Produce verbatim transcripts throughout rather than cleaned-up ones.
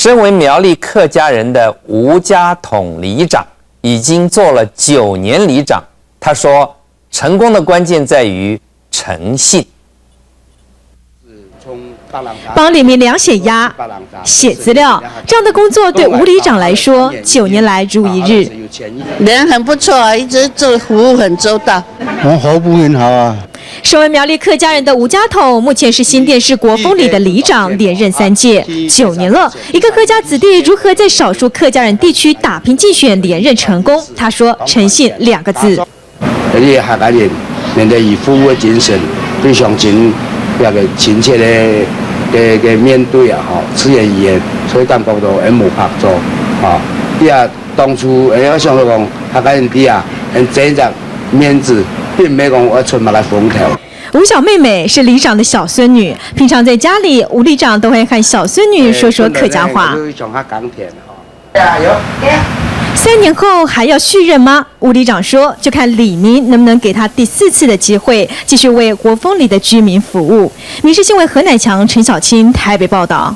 身为苗栗客家人的吴家统里长，已经做了九年里长。他说，成功的关键在于诚信。帮里民量血压、写资料，这样的工作对吴里长来说，九年来如一日。人很不错，一直做服务很周到。我们服务很好啊。身为苗栗客家人的吴家统，目前是新店市国峰里的里长，连任三届，九年了。一个客家子弟如何在少数客家人地区打拼竞选连任成功？他说：诚信两个字。 而且客家人面對以服務的精神，非常親，那个親切的个个面對啊，吼，自然語言，所以感覺到很無拍做，吼。第二，當初會曉想到講，客家人知啊，很真實面子，並沒有講我出麼个風頭。吴小妹妹是里长的小孙女，平常在家里，吴里长都会和小孙女说说客家话。我就想較甘甜吼。 三年后还要续任吗？吴里长说，就看里民能不能给他第四次的机会，继续为国峰里的居民服务。民视新闻何乃强、陈小青台北报道。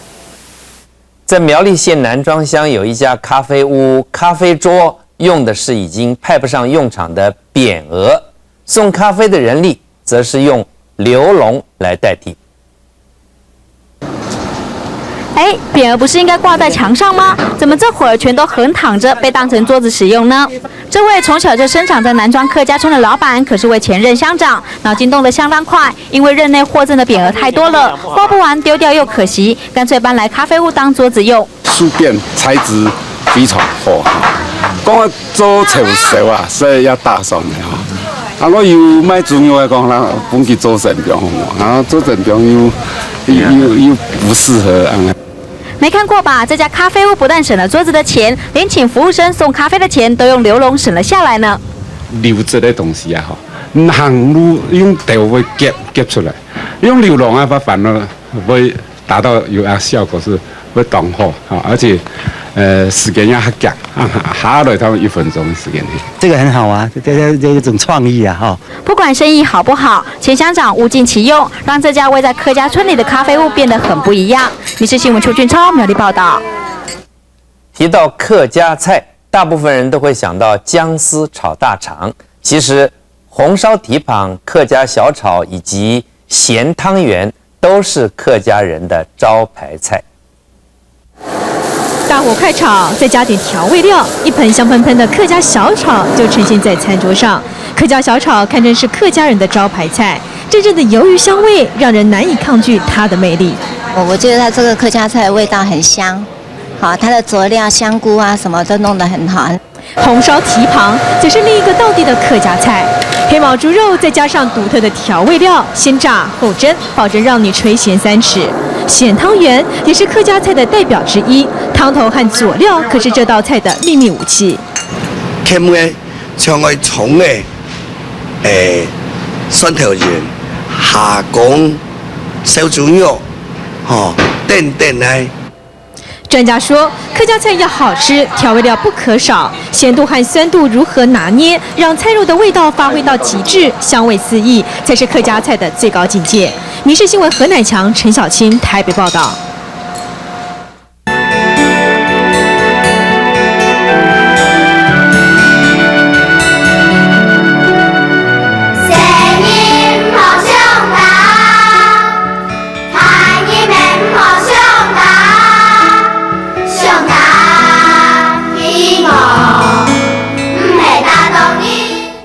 在苗栗县南庄乡有一家咖啡屋，咖啡桌用的是已经派不上用场的匾额，送咖啡的人力则是用流笼来代替。哎，匾额不是应该挂在墙上吗？怎么这会儿全都横躺着，被当成桌子使用呢？这位从小就生长在南庄客家村的老板，可是位前任乡长，脑筋动得相当快，因为任内获赠的匾额太多了，挂不完丢掉又可惜，干脆搬来咖啡屋当桌子用。树匾材质非常好，讲个做潮潮啊，所以要打爽的哈。啊，我有卖中药的讲啦，分佢做成病好無？啊，做成病又又又又不适合啊。 没看过吧？这家咖啡屋不但省了桌子的钱，连请服务生送咖啡的钱都用流笼省了下来呢。流质的东西啊，吼，行路用头会夾夾出来，用流笼啊，把烦恼会达到有啊效果是会当好啊，而且呃时间也很赶啊，下来他们一分钟的时间。这个很好啊，这这这一种创意啊，哈。不管生意好不好，钱乡长物尽其用，让这家位在客家村里的咖啡屋变得很不一样。民视新闻邱俊超苗栗报道。提到客家菜，大部分人都会想到姜丝炒大肠。其实，红烧蹄髈、客家小炒以及咸汤圆都是客家人的招牌菜。大火快炒，再加点调味料，一盆香喷喷的客家小炒就呈现在餐桌上。客家小炒堪称是客家人的招牌菜，阵阵的鱿鱼香味让人难以抗拒它的魅力。我我觉得它这个客家菜的味道很香，好，它的佐料香菇啊什么都弄得很好。红烧蹄髈则是另一个道地的客家菜，黑毛猪肉再加上独特的调味料，先炸后蒸，保证让你垂涎三尺。咸汤圆也是客家菜的代表之一，汤头和佐料可是这道菜的秘密武器。甜味像个葱个，诶，蒜头仁、虾公、小猪肉，吼，等等呢。专家说，客家菜要好吃，调味料不可少，咸度和酸度如何拿捏，让菜肉的味道发挥到极致，香味四溢，才是客家菜的最高境界。民视新闻何乃强、陈小青台北报道。